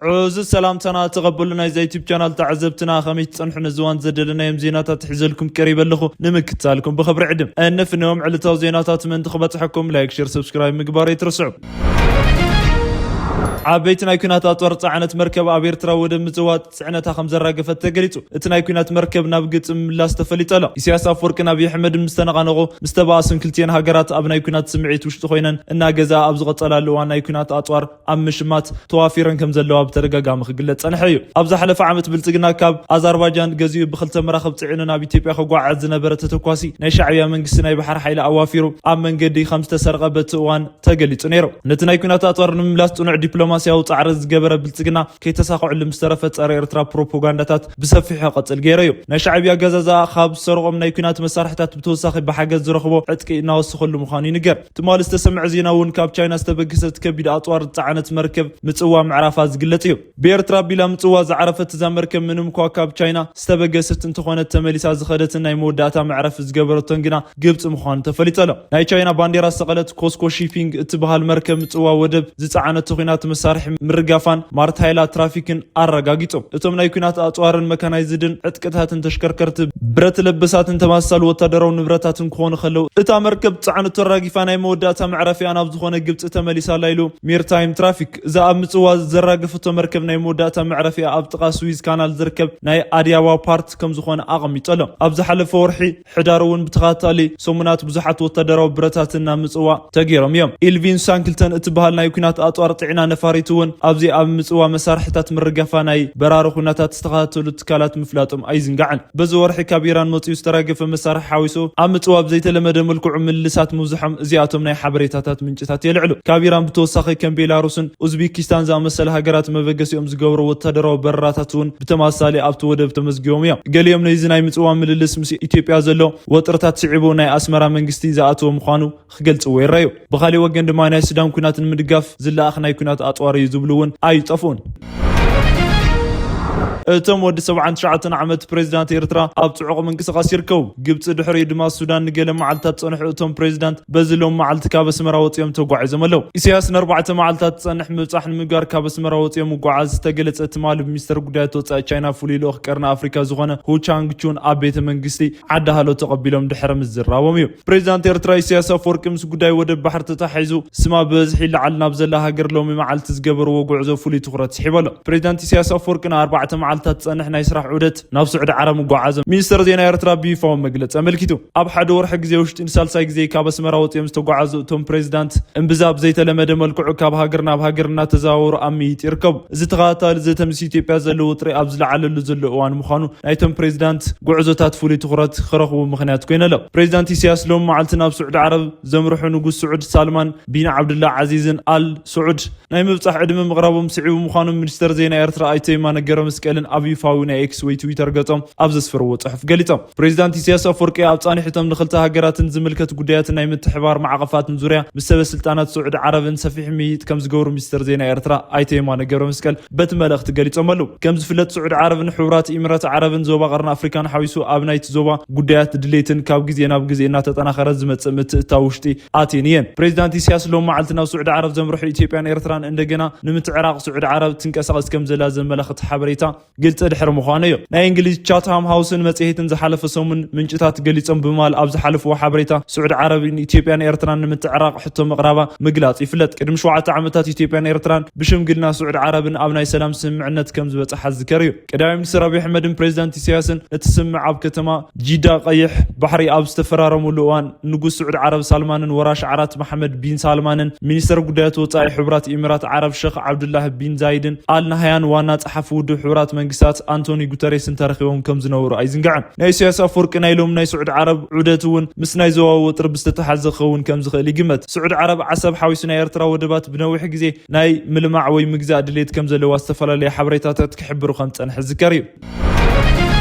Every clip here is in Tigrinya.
ዕዙዝ ሰላምታና ተቐበሉ። ናይዛ ዩቲዩብ ቻናል ተዓዘብትና፣ ከመይ ትጸንሑ? ነዚ እዋን ዘደለናዮም ዜናታት ሒዘልኩም ቀሪበ ኣለኹ። ንምክትታልኩም ብኽብሪ ዕድም። እነፍነዮም ዕለታዊ ዜናታት ምእንቲ ክበጽሐኩም ላይክ፣ ሼር፣ ሰብስክራይብ ምግባር ኣይትረስዑ። ዓበይቲ ናይ ኲናት ኣጽዋር ጸዓነት መርከብ ኣብ ኤርትራ ወደብ ምጽዋ ጽዕነታ ከም ዘራገፈት ተገሊጹ። እቲ ናይ ኲናት መርከብ ናብ ግብጺ ምምላስ ተፈሊጡ ኣሎ። ኢሳያስ ኣፈወርቅን ኣብይ ኣሕመድን ምስ ተነቓነቑ፣ ምስ ተባኣሱን ክልቲኤን ሃገራት ኣብ ናይ ኲናት ስምዒት ውሽጢ ኮይነን እናገዝኣ ኣብ ዝቐጸላሉ እዋን ናይ ኲናት ኣጽዋር ኣብ ምሽማት ተዋፊረን ከም ዘለዋ ብተደጋጋሚ ክግለጽ ጸንሐ እዩ። ኣብ ዝሓለፈ ዓመት ብልጽግና ካብ ኣዘርባጃን ገዚኡ ብክልተ መራኽብ ጽዒኑ ናብ ኢትዮጵያ ክጓዓዝ ዝነበረ ተተኳሲ ናይ ሻዕብያ መንግስቲ ናይ ባሕሪ ሓይሊ ኣዋፊሩ ኣብ መንገዲ ከም ዝተሰርቐ በቲ እዋን ተገሊጹ ነይሩ። ነቲ ናይ ኲናት ኣጽዋር ንምምላስ ጽኑዕ ዲፕሎማስያዊ ጻዕሪ ዝገበረ ብልጽግና ከይተሳኽዐሉ ምስ ተረፈ ጸረ ኤርትራ ፕሮፓጋንዳታት ብሰፊሑ ክቐጽል ገይሩ እዩ። ናይ ሻዕብያ ገዛዝኣ ካብ ዝሰርቖም ናይ ኲናት መሳርሕታት ብተወሳኺ ብሓገዝ ዝረኽቦ ዕጥቂ እናወሰኸሉ ምዃኑ ይንገር። ትማሊ ዝተሰምዐ ዜና እውን ካብ ቻይና ዝተበገሰት ከቢድ ኣጽዋር ዝጸዓነት መርከብ ምጽዋ ምዕራፋ ዝግለጽ እዩ። ብኤርትራ ኣቢላ ምጽዋ ዝዓረፈት እዛ መርከብ ምንም እኳ ካብ ቻይና ዝተበገሰት እንተኾነት ተመሊሳ ዝኸደትን ናይ መወዳእታ መዕረፊ ዝገበረቶን ግና ግብጺ ምዃኑ ተፈሊጡ ኣሎ። ናይ ቻይና ባንዴራ ዝሰቐለት ኮስኮ ሺፒንግ እትበሃል መርከብ ምጽዋ ወደብ ዝጸዓነቶ ኲናት መሳርሒ ምርጋፋን ማርታይላ ትራፊክን ኣረጋጊጹ። እቶም ናይ ኲናት ኣጽዋርን መካናይዝድን ዕጥቅታትን ተሽከርከርቲ ብረት ለበሳትን ተመሳሳሊ ወታደራዊ ንብረታትን ክኾኑ ከለዉ፣ እታ መርከብ ጸዓነቶ ኣራጊፋ ናይ መወዳእታ መዕረፊኣ ናብ ዝኾነ ግብጺ ተመሊሳ ኣላ ኢሉ ሜርታይም ትራፊክ። እዛ ኣብ ምጽዋ ዘራገፈቶ መርከብ ናይ መወዳእታ መዕረፊኣ ኣብ ጥቓ ስዊዝ ካናል ዝርከብ ናይ ኣድያባ ፓርት ከም ዝኾነ ኣቐሚጡ ኣሎ። ኣብ ዝሓለፈ ወርሒ ሕዳር እውን ብተኸታታሊ ሰሙናት ብዙሓት ወታደራዊ ብረታትን ናብ ምጽዋ ተገይሮም እዮም። ኢልቪን ሻንክልተን እትበሃል ናይ ኲናት ኣጽዋር ጽዒና ነፋሪት እውን ኣብዚ ኣብ ምጽዋ መሳርሕታት ምርጋፋ ናይ በራሪ ኲናታት ዝተኸታተሉ ትካላት ምፍላጦም ኣይዝንጋዕን። በዚ ወርሒ ካብ ኢራን መጺኡ ዝተራገፈ መሳርሒ ሓዊሱ ኣብ ምጽዋ ብዘይተለመደ መልክዑ ምልልሳት ምብዝሖም እዚኣቶም ናይ ሓበሬታታት ምንጭታት የልዕሉ። ካብ ኢራን ብተወሳኺ ከም ቤላሩስን ኡዝቤኪስታን ዝኣመሰለ ሃገራት መበገሲኦም ዝገብሩ ወታደራዊ በረራታት እውን ብተመሳሳሊ ኣብቲ ወደብ ተመዝጊቦም እዮም። ገሊኦም ነዚ ናይ ምጽዋ ምልልስ ምስ ኢትዮጵያ ዘሎ ወጥርታት ስዒቡ ናይ ኣስመራ መንግስቲ ዝኣተወ ምዃኑ ክገልጽዎ ይረኣዩ። ብኻሊእ ወገን ድማ ናይ ሱዳን ኲናት ንምድጋፍ ዝለኣኽ ናይ ኲናት ኣጽዋር እዩ ዝብሉ እውን ኣይጠፍኡን። እቶም ወዲ ሰብዓን ትሽዓተን ዓመት ፕሬዚዳንት ኤርትራ ኣብ ጽዑቕ ምንቅስቓስ ይርከቡ። ግብጺ ድሕሪኡ ድማ ሱዳን ንገለ መዓልታት ጸንሑ። እቶም ፕሬዚዳንት በዚ ሎም መዓልቲ ካብ ኣስመራ ወጺኦም ተጓዒዞም ኣለዉ። ኢሳያስ ንኣርባዕተ መዓልታት ዝጸንሕ ምብጻሕ ንምግባር ካብ ኣስመራ ወጺኦም ምጓዓዝ ዝተገለጸ ትማሊ ብሚኒስተር ጉዳያት ወጻኢ ቻይና ፍሉይ ልኡኽ ቀርኒ ኣፍሪካ ዝኾነ ሁ ቻንግ ቹን ኣብ ቤተ መንግስቲ ዓዲ ሃሎ ተቐቢሎም ድሕሪ ምዝራቦም እዩ። ፕሬዚዳንት ኤርትራ ኢሳያስ ኣፈወርቂ ምስ ጉዳይ ወደብ ባሕሪ ተታሒዙ ስማ ብበዝሒ ይለዓል ናብ ዘላ ሃገር ሎሚ መዓልቲ ዝገበርዎ ጉዕዞ ፍሉይ ትኹረት ስሒቡ ኣሎ። ፕሬዚዳንት ኢሳያስ ኣፈወርቂ ንኣርባዕተ መዓልታት ዝጸንሕ ናይ ስራሕ ዑደት ናብ ስዑዲ ዓረብ ምጓዓዞም ሚኒስተር ዜና ኤርትራ ብይፋዊ መግለጺ ኣመልኪቱ። ኣብ ሓደ ወርሒ ግዜ ውሽጢ ንሳልሳይ ግዜ ካብ ኣስመራ ወጺኦም ዝተጓዓዙ እቶም ፕሬዚዳንት እምብዛ ብዘይተለመደ መልክዑ ካብ ሃገር ናብ ሃገር እናተዘዋወሩ ኣብ ምይይጥ ይርከቡ። እዚ ተኸታታሊ ዘተ ምስ ኢትዮጵያ ዘሎ ውጥሪ ኣብ ዝለዓለሉ ዘሎ እዋን ምዃኑ ናይቶም ፕሬዚዳንት ጉዕዞታት ፍሉይ ትኹረት ክረኽቡ ምኽንያት ኮይኑ ኣሎ። ፕሬዚዳንት ኢሳያስ ሎም መዓልቲ ናብ ስዑዲ ዓረብ ዘምርሑ ንጉስ ስዑድ ሳልማን ቢን ዓብዱላ ዓዚዝን ኣል ስዑድ ናይ ምብጻሕ ዕድመ ምቕራቦም ስዒቡ ምዃኑ ሚኒስተር ዜና ኤርትራ ኣይተ የማነ ገብረመስቀልን ኣብ ይፋዊ ናይ ኤክስ ወይ ትዊተር ገጾም ኣብ ዘስፈርዎ ጽሑፍ ገሊጾም። ፕሬዚዳንት ኢሳያስ ኣፈወርቂ ኣብ ጻኒሕቶም ንክልተ ሃገራትን ዝምልከት ጉዳያትን ናይ ምትሕባር ማዕቐፋትን ዙርያ ምስ ሰበ ስልጣናት ስዑዲ ዓረብን ሰፊሕ ምይይጥ ከም ዝገብሩ ሚኒስተር ዜና ኤርትራ ኣይተ የማነ ገብረመስቀል በቲ መልእኽቲ ገሊጾም ኣለዉ። ከም ዝፍለጥ ስዑዲ ዓረብን ሕቡራት ኢሚራት ዓረብን ዞባ ቀርኒ ኣፍሪካን ሓዊሱ ኣብ ናይቲ ዞባ ጉዳያት ድሌትን ካብ ግዜ ናብ ግዜ እናተጠናኸረ ዝመጽእ ምትእትታው ውሽጢ ኣትየን እየን። ፕሬዚዳንት ኢሳያስ ሎም መዓልቲ ናብ ስዑዲ ዓረብ ዘምርሑ ኢትዮጵያን ኤርትራን እንደገና ንምትዕራቕ ስዑዲ ዓረብ ትንቀሳቐስ ከም ዘላ ዘመላኽት ሓበሬታ ግልጺ ድሕሪ ምዃኑ እዩ። ናይ እንግሊዝ ቻትሃም ሃውስን መጽሔትን ዝሓለፈ ሰሙን ምንጭታት ገሊጾም ብምባል ኣብ ዝሓለፍዎ ሓበሬታ ስዑዲ ዓረብን ኢትዮጵያን ኤርትራን ንምትዕራቕ ሕቶ ምቕራባ ምግላጽ ይፍለጥ። ቅድሚ ሸውዓተ ዓመታት ኢትዮጵያን ኤርትራን ብሽምግልና ስዑዲ ዓረብን ኣብ ናይ ሰላም ስምምዕነት ከም ዝበጽሓ ዝዝከር እዩ። ቀዳማይ ሚኒስትር ኣብይ ኣሕመድን ፕሬዚዳንት ኢሳያስን ነቲ ስምምዕ ኣብ ከተማ ጂዳ ቀይሕ ባሕሪ ኣብ ዝተፈራረሙሉ እዋን ንጉስ ስዑዲ ዓረብ ሳልማንን ወራሽ ዓራት መሓመድ ቢን ሳልማንን ሚኒስተር ጉዳያት ወጻኢ ሕቡራት ኢሚራት ዓረብ ሸኽ ዓብዱላህ ቢን ዛይድን ኣል ናህያን ዋና ጸሓፊ ውድብ ሕቡራት መንግስታት ኣንቶኒ ጉተሬስን ተረኺቦም ከም ዝነበሩ ኣይዝንጋዕን። ናይ ኢሳያስ ኣፈወርቂ ናይ ሎም ናይ ስዑዲ ዓረብ ዑደት እውን ምስ ናይ ዞባዊ ወጥሪ ብዝተተሓዘ ክኸውን ከም ዝኽእል ይግመት። ስዑዲ ዓረብ ዓሰብ ሓዊሱ ናይ ኤርትራ ወደባት ብነዊሕ ግዜ ናይ ምልማዕ ወይ ምግዛእ ድሌት ከም ዘለዋ ዝተፈላለዩ ሓበሬታታት ክሕብሩ ከም ዝጸንሐ ዝዝከር እዩ።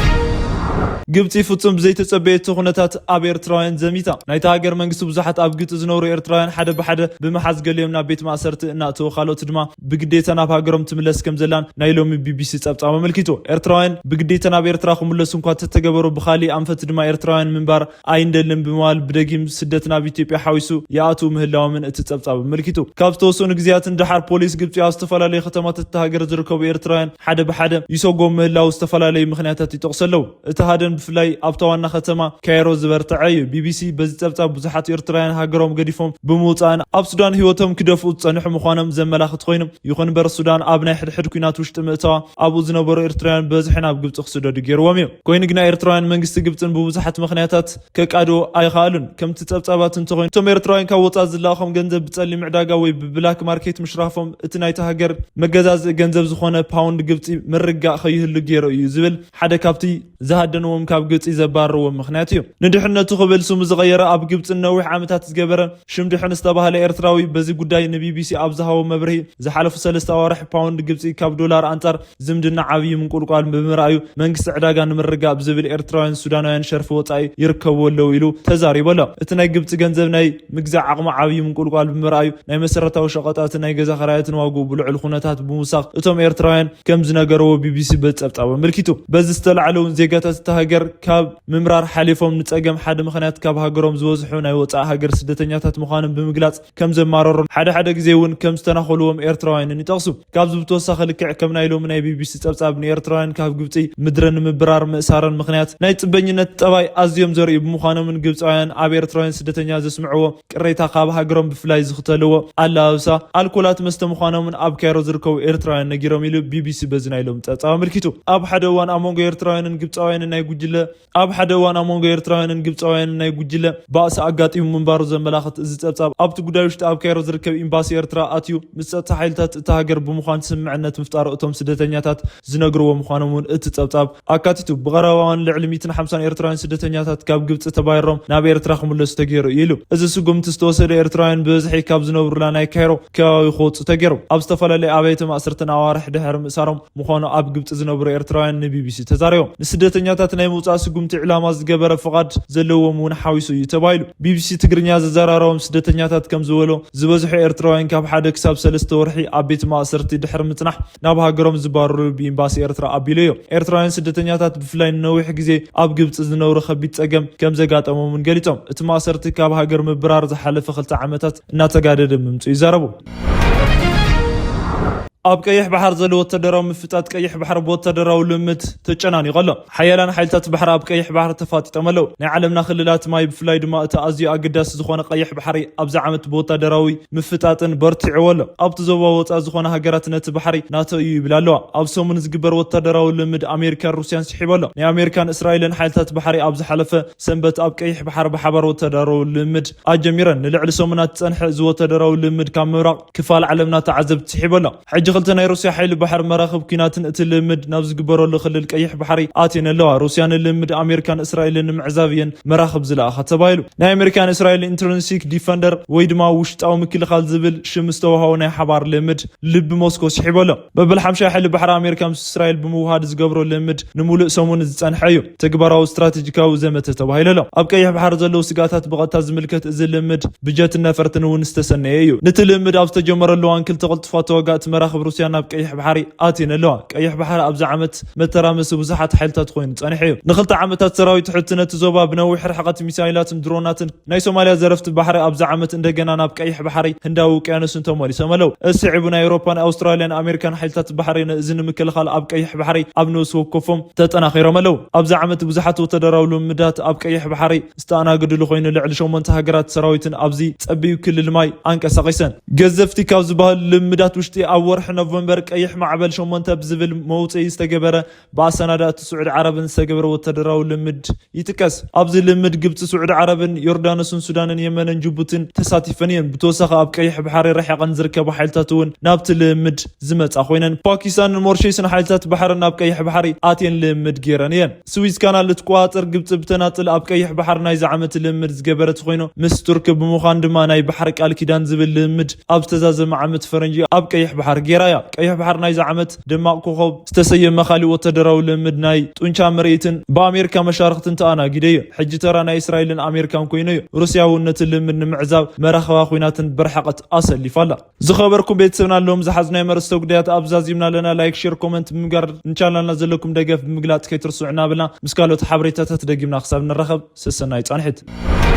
ግብፂ ፍጹም ብዘይተጸበየቶ ኩነታት ኣብ ኤርትራውያን ዘሚታ። ናይታ ሃገር መንግስቲ ብዙሓት ኣብ ግብፂ ዝነብሩ ኤርትራውያን ሓደ ብሓደ ብምሓዝ ገሊኦም ናብ ቤት ማእሰርቲ እናእተወ ካልኦት ድማ ብግዴታ ናብ ሃገሮም ትምለስ ከም ዘላን ናይ ሎሚ ቢቢሲ ጸብጻብ ኣመልኪቱ። ኤርትራውያን ብግዴታ ናብ ኤርትራ ክምለሱ እንኳ ተተገበሩ ብኻሊእ ኣንፈት ድማ ኤርትራውያን ምንባር ኣይንደልን ብምባል ብደጊም ስደት ናብ ኢትዮጵያ ሓዊሱ ይኣትዉ ምህላዎምን እቲ ጸብጻብ ኣመልኪቱ። ካብ ዝተወሰኑ ግዜያትን ደሓር ፖሊስ ግብፂ ኣብ ዝተፈላለዩ ከተማታት እታ ሃገር ዝርከቡ ኤርትራውያን ሓደ ብሓደ ይሰጎም ምህላው ዝተፈላለዩ ምኽንያታት ይጠቕሱ ኣለዉ። እቲ ሃደን ብፍላይ ኣብታ ዋና ከተማ ካይሮ ዝበርትዐ እዩ። ቢቢሲ በዚ ጸብጻብ ብዙሓት ኤርትራውያን ሃገሮም ገዲፎም ብምውጻእን ኣብ ሱዳን ህይወቶም ክደፍኡ ዝጸንሑ ምዃኖም ዘመላኽት ኮይኑ፣ ይኹን እምበር ሱዳን ኣብ ናይ ሕድሕድ ኲናት ውሽጢ ምእታዋ ኣብኡ ዝነበሩ ኤርትራውያን ብበዝሒ ናብ ግብጺ ክስደዱ ገይርዎም እዩ። ኮይኑ ግና ኤርትራውያን መንግስቲ ግብጽን ብብዙሓት ምኽንያታት ከቃድዎ ኣይኸኣሉን። ከምቲ ጸብጻባት እንተኾይኑ እቶም ኤርትራውያን ካብ ወጻኢ ዝለኣኾም ገንዘብ ብጸሊም ዕዳጋ ወይ ብብላክ ማርኬት ምሽራፎም እቲ ናይቲ ሃገር መገዛዝኢ ገንዘብ ዝኾነ ፓውንድ ግብጺ ምርጋእ ከይህሉ ገይሩ እዩ ዝብል ሓደ ካብቲ ዝሃደንዎም ካብ ግብጺ ዘባረርዎም ምኽንያት እዩ። ንድሕነቱ ክብል ስሙ ዝቐየረ ኣብ ግብጺ ነዊሕ ዓመታት ዝገበረ ሽምድሕን ዝተባህለ ኤርትራዊ በዚ ጉዳይ ንቢቢሲ ኣብ ዝሃቦ መብርሂ ዝሓለፉ ሰለስተ ኣዋርሕ ፓውንድ ግብጺ ካብ ዶላር ኣንጻር ዝምድና ዓብዪ ምንቁልቋል ብምርኣዩ መንግስቲ ዕዳጋ ንምርጋእ ብዝብል ኤርትራውያን ሱዳናውያን ሸርፊ ወጻኢ ይርከቡ ኣለዉ ኢሉ ተዛሪቡ ኣሎ። እቲ ናይ ግብጺ ገንዘብ ናይ ምግዛእ ዓቕሙ ዓብዪ ምንቁልቋል ብምርኣዩ ናይ መሰረታዊ ሸቐጣትን ናይ ገዛ ኸራያትን ዋግኡ ብልዑል ኩነታት ብምውሳኽ እቶም ኤርትራውያን ከም ዝነገረዎ ቢቢሲ በዚ ጸብጻብ ኣመልኪቱ። በዚ ዝተላዕለ እውን ዜጋታት እታ ሃገር ካብ ምምራር ሓሊፎም ንጸገም ሓደ ምኽንያት ካብ ሃገሮም ዝበዝሑ ናይ ወጻኢ ሃገር ስደተኛታት ምዃኖም ብምግላጽ ከም ዘማረሩን ሓደ ሓደ ግዜ እውን ከም ዝተናኸልዎም ኤርትራውያንን ይጠቕሱ። ካብዚ ብተወሳኺ ልክዕ ከም ናይ ሎሚ ናይ ቢቢሲ ጸብጻብ ንኤርትራውያን ካብ ግብጺ ምድረ ንምብራር ምእሳረን ምኽንያት ናይ ጽበኝነት ጠባይ ኣዝዮም ዘርእዩ ብምዃኖምን ግብጻውያን ኣብ ኤርትራውያን ስደተኛ ዘስምዕዎ ቅሬታ ካብ ሃገሮም ብፍላይ ዝኽተልዎ ኣለባብሳ ኣልኮላት መስተ ምዃኖምን ኣብ ካይሮ ዝርከቡ ኤርትራውያን ነጊሮም ኢሉ ቢቢሲ በዚ ናይ ሎሚ ጸብጻብ ኣመልኪቱ። ኣብ ሓደ እዋን ኣብ መንጎ ኤርትራውያንን ግብጻውያንን ናይ ጉጅለ ኣብ ሓደ እዋን ኣብ መንጎ ኤርትራውያንን ግብጻውያንን ናይ ጉጅለ ባእሲ ኣጋጢሙ ምንባሩ ዘመላኽት እዚ ጸብጻብ ኣብቲ ጉዳይ ውሽጢ ኣብ ካይሮ ዝርከብ ኤምባሲ ኤርትራ ኣትዩ ምስ ጸጥታ ሓይልታት እታ ሃገር ብምዃን ስምምዕነት ምፍጣሩ እቶም ስደተኛታት ዝነግርዎ ምዃኖም እውን እቲ ጸብጻብ ኣካቲቱ። ብቐረባ እዋን ልዕሊ ሚእትን ሓምሳን ኤርትራውያን ስደተኛታት ካብ ግብጺ ተባይሮም ናብ ኤርትራ ክምለሱ ተገይሩ እዩ ኢሉ። እዚ ስጉምቲ ዝተወሰደ ኤርትራውያን ብብዝሒ ካብ ዝነብሩላ ናይ ካይሮ ከባቢ ክወጹ ተገይሩ። ኣብ ዝተፈላለዩ ኣብያተ ማእሰርትን ኣዋርሕ ድሕሪ ምእሳሮም ምዃኑ ኣብ ግብጺ ዝነብሩ ኤርትራውያን ንቢቢሲ ተዛሪቦም። ንስደተኛታት ናይ ምውጻእ ስጉምቲ ዕላማ ዝገበረ ፍቓድ ዘለዎም እውን ሓዊሱ እዩ ተባሂሉ። ቢቢሲ ትግርኛ ዘዘራረቦም ስደተኛታት ከም ዝበሎ ዝበዝሑ ኤርትራውያን ካብ ሓደ ክሳብ ሰለስተ ወርሒ ኣብ ቤት ማእሰርቲ ድሕሪ ምጽናሕ ናብ ሃገሮም ዝባረሩ ብኤምባሲ ኤርትራ ኣቢሉ እዩ። ኤርትራውያን ስደተኛታት ብፍላይ ንነዊሕ ግዜ ኣብ ግብጺ ዝነብሩ ከቢድ ጸገም ከም ዘጋጠሞምን ገሊጾም። እቲ ማእሰርቲ ካብ ሃገር ምብራር ዝሓለፈ ክልተ ዓመታት እናተጋደደ ምምጹ ይዛረቡ። ኣብ ቀይሕ ባሕር ዘሎ ወታደራዊ ምፍጣጥ ቀይሕ ባሕር ብወታደራዊ ልምድ ተጨናኒቑ ኣሎ። ሓያላን ሓይልታት ባሕሪ ኣብ ቀይሕ ባሕሪ ተፋጢጦም ኣለዉ። ናይ ዓለምና ክልላት ማይ ብፍላይ ድማ እቲ ኣዝዩ ኣገዳሲ ዝኾነ ቀይሕ ባሕሪ ኣብዚ ዓመት ብወታደራዊ ምፍጣጥን በርቲዕዎ ኣሎ። ኣብቲ ዞባ ወፃኢ ዝኾነ ሃገራት ነቲ ባሕሪ ናቶ እዩ ይብል ኣለዋ። ኣብ ሰሙን ዝግበር ወታደራዊ ልምድ ኣሜሪካን ሩስያን ስሒቡ ኣሎ። ናይ ኣሜሪካን እስራኤልን ሓይልታት ባሕሪ ኣብ ዝሓለፈ ሰንበት ኣብ ቀይሕ ባሕሪ ብሓባር ወታደራዊ ልምድ ኣጀሚረን። ንልዕሊ ሰሙናት ዝጸንሐ እዚ ወታደራዊ ልምድ ካብ ምብራቕ ክፋል ዓለምና ተዓዘብቲ ስሒቡ ኣሎ። ሕጂ ክልተ ናይ ሩስያ ሓይሊ ባሕሪ መራኽብ ኲናትን እቲ ልምድ ናብ ዝግበረሉ ክልል ቀይሕ ባሕሪ ኣትየን ኣለዋ። ሩስያ ንልምድ ኣሜሪካን እስራኤልን ንምዕዛብ እየን መራኽብ ዝለኣኻ ተባሂሉ። ናይ ኣሜሪካን እስራኤልን ኢንትሪንሲክ ዲፈንደር ወይ ድማ ውሽጣዊ ምክልኻል ዝብል ሽም ዝተዋህቦ ናይ ሓባር ልምድ ልቢ ሞስኮ ስሒቡ ኣሎ። መበል ሓምሻይ ሓይሊ ባሕሪ ኣሜሪካ ምስ እስራኤል ብምውሃድ ዝገብሮ ልምድ ንምሉእ ሰሙን ዝጸንሐ እዩ። ተግባራዊ ስትራቴጂካዊ ዘመተ ተባሂሉ ኣሎ። ኣብ ቀይሕ ባሕሪ ዘለዉ ስጋታት ብቐጥታ ዝምልከት እዚ ልምድ ብጀትን ነፈርትን እውን ዝተሰነየ እዩ። ነቲ ልምድ ኣብ ዝተጀመረሉ እዋን ክልተ ቅልጡፋት ተዋጋእቲ መራኽብ ሩስያ ናብ ቀይሕ ባሕሪ ኣትየን ኣለዋ። ቀይሕ ባሕሪ ኣብዚ ዓመት መተራመሲ ብዙሓት ሓይልታት ኮይኑ ጸኒሑ እዩ። ንኽልተ ዓመታት ሰራዊት ሕቲ ነቲ ዞባ ብነዊሕ ርሕቀት ሚሳይላትን ድሮናትን ናይ ሶማልያ ዘረፍቲ ባሕሪ ኣብዚ ዓመት እንደገና ናብ ቀይሕ ባሕሪ ህንዳዊ ውቅያኖስን ተመሊሶም ኣለዉ። እዚ ስዒቡ ናይ ኤውሮፓን ኣውስትራልያን ኣሜሪካን ሓይልታት ባሕሪ ነዚ ንምክልኻል ኣብ ቀይሕ ባሕሪ ኣብ ነብሲ ወከፎም ተጠናኺሮም ኣለዉ። ኣብዚ ዓመት ብዙሓት ወታደራዊ ልምዳት ኣብ ቀይሕ ባሕሪ ዝተኣናገድሉ ኮይኑ ልዕሊ ሸሞንተ ሃገራት ሰራዊትን ኣብዚ ጸቢብ ክልል ማይ ኣንቀሳቒሰን። ገዘፍቲ ካብ ዝበሃሉ ልምዳት ውሽጢ ኣብ ወርሒ ኖቨምበር ቀይሕ ማዕበል ሸሞንተ ብዝብል መውፅኢ ዝተገበረ ብኣሰናዳእቲ ስዑዲ ዓረብን ዝተገበረ ወታደራዊ ልምድ ይጥቀስ። ኣብዚ ልምድ ግብፂ፣ ስዑዲ ዓረብን ዮርዳኖስን ሱዳንን የመንን ጅቡትን ተሳቲፈን እየን። ብተወሳኺ ኣብ ቀይሕ ባሕሪ ርሒቐን ዝርከባ ሓይልታት እውን ናብቲ ልምድ ዝመፃ ኮይነን ፓኪስታንን ሞሪሸስን ሓይልታት ባሕሪ ናብ ቀይሕ ባሕሪ ኣትየን ልምድ ገይረን እየን። ስዊዝ ካናል እትቆፃፀር ግብፂ ብተናፅል ኣብ ቀይሕ ባሕሪ ናይዚ ዓመት ልምድ ዝገበረት ኮይኑ ምስ ቱርኪ ብምዃን ድማ ናይ ባሕሪ ቃል ኪዳን ዝብል ልምድ ኣብ ዝተዛዘመ ዓመት ፈረንጂ ኣብ ቀይሕ ባሕሪ ገይራ። ራያ ቀይሕ ባሕር ናይዚ ዓመት ደማቕ ኮኸብ ዝተሰየመ ካሊእ ወታደራዊ ልምምድ ናይ ጡንቻ ምርኢትን ብኣሜሪካ መሻርኽትን ተኣናጊደ እዩ። ሕጂ ተራ ናይ እስራኤልን ኣሜሪካን ኮይኑ እዩ። ሩስያ እውን ነቲ ልምምድ ንምዕዛብ መራኸባ ኲናትን ብርሕቐት ኣሰሊፋ ኣላ። ዝኸበርኩም ቤተሰብና፣ ሎም ዝሓዝናይ መርስተ ጉዳያት ኣብ ዛዚምና ኣለና። ላይክ፣ ሼር፣ ኮመንት ብምጋር ንቻናልና ዘለኩም ደገፍ ብምግላጽ ከይትርስዑ እናበልና ምስ ካልኦት ሓበሬታታት ደጊምና ክሳብ ንራኸብ ሰሰናይ ጻንሒት።